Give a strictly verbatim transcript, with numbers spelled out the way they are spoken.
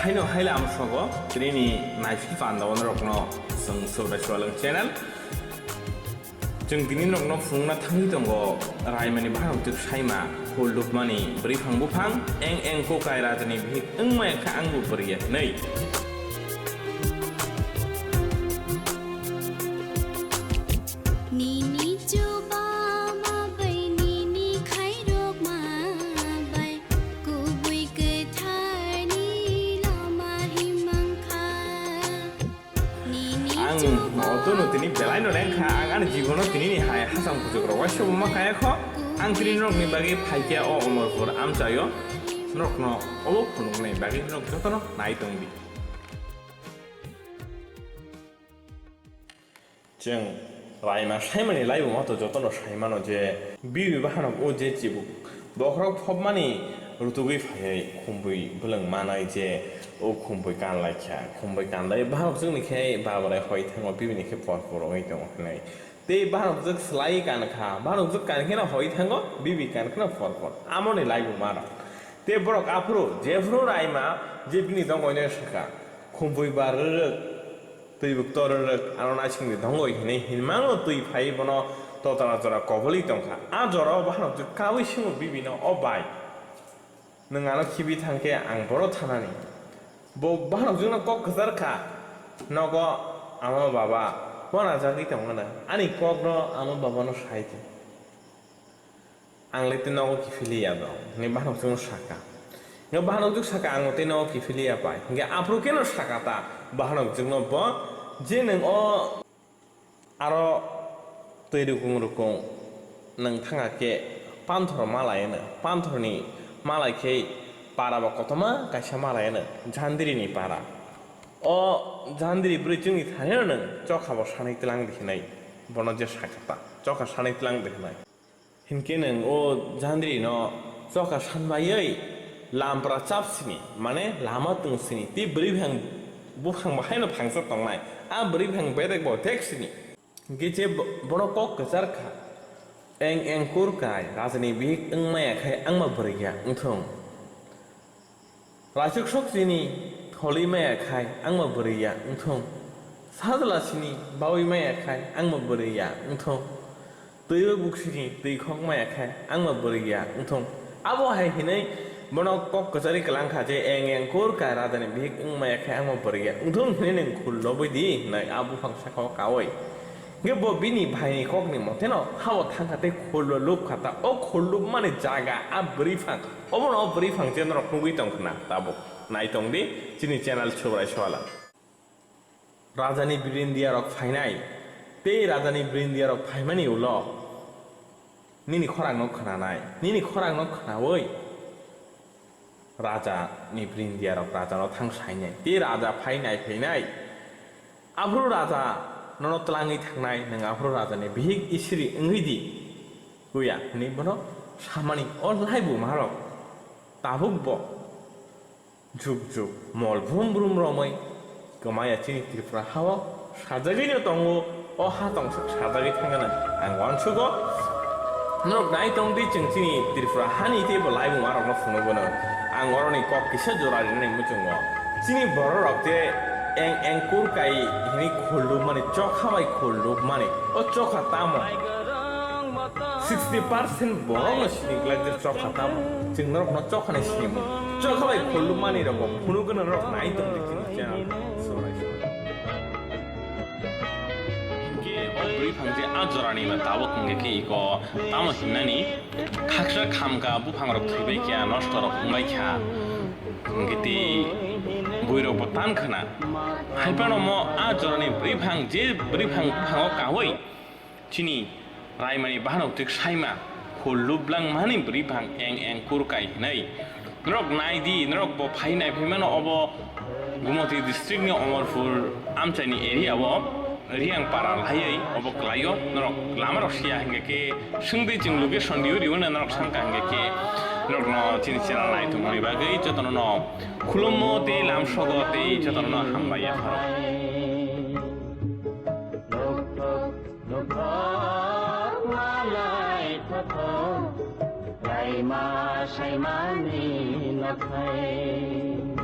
Haino haila amsogo tini ni naisik panda o norokno chwng Subraisualang channel. Chwng tini norokno phunukna thangwi tongo Raimani bahanok twk saima, khul lukmani bwrwi phang buphang, eng eng kokai rajani bihik wngmaya kha angbo bwrwi ya hinwi. Nini chuba ma bai, nini khairok ma bai, kubui kwtharni lama himang kha. Nini ang chuba otono tini belai no leng kha, ang ani jibono tini ni hai hasam kuchuk rok waisa bo ma kaya kho. Ang tini norok ni bagwi phaikya o Omorpur amchaio, norok no obo phunuknai bagwi norok jotono nai tong di. Chwng Raima saimani laibuma to jotono saimano je, bibi bahanok o je chibuk bokhorok phobmani rutugwi phaiwi khumbwi bwlwng manai je, o khumbwi kanlaikha, khumbwi kanlai bahanok chwngni khe babarai hoi thango, bibini khe por por wngwi tongo hinwi. Tei bahanok jwk slai kankha, bahanok jwk kankheno hoi thango, bibi kankheno por por. Amoni laibuma rok. Tei borok aphuru jephuru Raima je bini dongoi no sakha, khumbwi ba rwrwk, twi bwktor rwrwk, ano naisingni dongoi hinwi hinmano twi phaiwi bono totala jora koboli tongkha. A jorao bahanok jwk kaui simo bibino, "O bai, nwng ano khibi thangkhe ang boro thanani." Bo bahanok jwkno kok kwchar kha, nogo ama baba uanajagwi tongmano, ani kokno ama babano sai di. Ang le tei nogo kiphiliya dong, hwnwi bahanok jwkno saka. Hwnkhe bahanok jwk saka, ang tei nogo kiphiliya pai. Hwnkhe aphuru keno saka ta bahanok jwkno bo je, nwng o aro twi rukung rukung nwng thangkha khe panthor malai hwno. Panthorni malai khe para ba kotorma kaisa malai hwno, jhandiri ni para. O jhandiri bwrwi chwngni thani no nwng chokha bo sanwi tlang di hwnwi bono je saka ta, chokha sanwi tlang di hwnwi. Hinkhe nwng o jhandiri no chokha sanbaiwi lampra chap sini, mane lama tong sini, tei bwrwi phang buphang bo haino phangsa tongnai, a bwrwi phang bedek bo thek sini. Hinkhe je bo-, bono kok kwchar kha, "Eng eng kur kai, rajani bihik wng maya khai angma bwrwi ya wng thung." Raichuk sok chini tholwi maya khai angma bwrwi ya wng thung. Sajla chini baui maya khai angma bwrwi ya wng thung. Twi o buk chini twi khok maya khai angma bwrwi ya wng thung. Abo hai hinwi bono kok kwchari kwlang kha je, "Eng eng kur kai, rajani bihik wng maya khai angma bwrwi ya wng thung," hinwi nwng khul lobwi di, hinwi a buphang saka o kaui. Hwnkhe bo bini bhaini kokni moteno hao thangkha tei khullo lubkha ta. O khul lubmani jaga a bwrwi phang, obono o bwrwi phang je norok nugwi tongkhna tabuk. Nai tong di chini channel Subrai Soala. Rajani birindiyarok phainai tei rajani birindiyarok phaimani ulo nini khorangno khwnanai, nini khorangno khwnaui raja ni bwrwini diyarok raja no thang sainai. Tei raja phai nai phainai. Aphuru raja nono twlangwi thangnai, nwng aphuru raja ni bihik isiri wngwi di. Kuya hwnwi bono samani o laibu marok tabuk bo juk juk mol brum brum romwi kwmaya chini Tripura hao sajagwino tongo, o ha tongsa sajagwi thangna ang uansugo. Norok nai tong di, chwng chini Tripura hani teibo laibuma rokno phunukgwno. Ang oroni kok kisa jora rinani muchungo. Chini bororok je eng eng kur kai hwnwi khullu mani, chokha bai khullu mani. O chokha tamo? Sixty percent borokno sini glak je chokha tamo. Chwng norokno chokhani sinimung. Chokha bai khullu mani rokbo phunukgwno norok nai tong di chini channel. Hinkhe o bwrwi phang je a jorani ba tabuk hwnkhe khe iko tamo hinnani khaksa khamka buphang rok thwibai kha, nosto rok wngbai kha. Hinkhe tei buirokbo tan khna. Haiphano mo a jorani bwrwi phang je bwrwi phang buphango kaui chini raimani bahanok twk saima, khul lublangmani bwrwi phang eng eng kur kai hinwi. Norok nai di, norok bo phai nai phaimano obo Gumoti district ni Omorpur amchaini area o Riang para laiwi obo kwlaio. Norok lama rok siya hinkhe khe swngdi, chwng location riwi riwi no norok sangka hinkhe khe norok no chini channel nai tongmani bagwi jotono no khulummo tei lamsogo tei jotono no hambai yapharo. Nokhok nokhok malai thothok, laima saimani nokhai.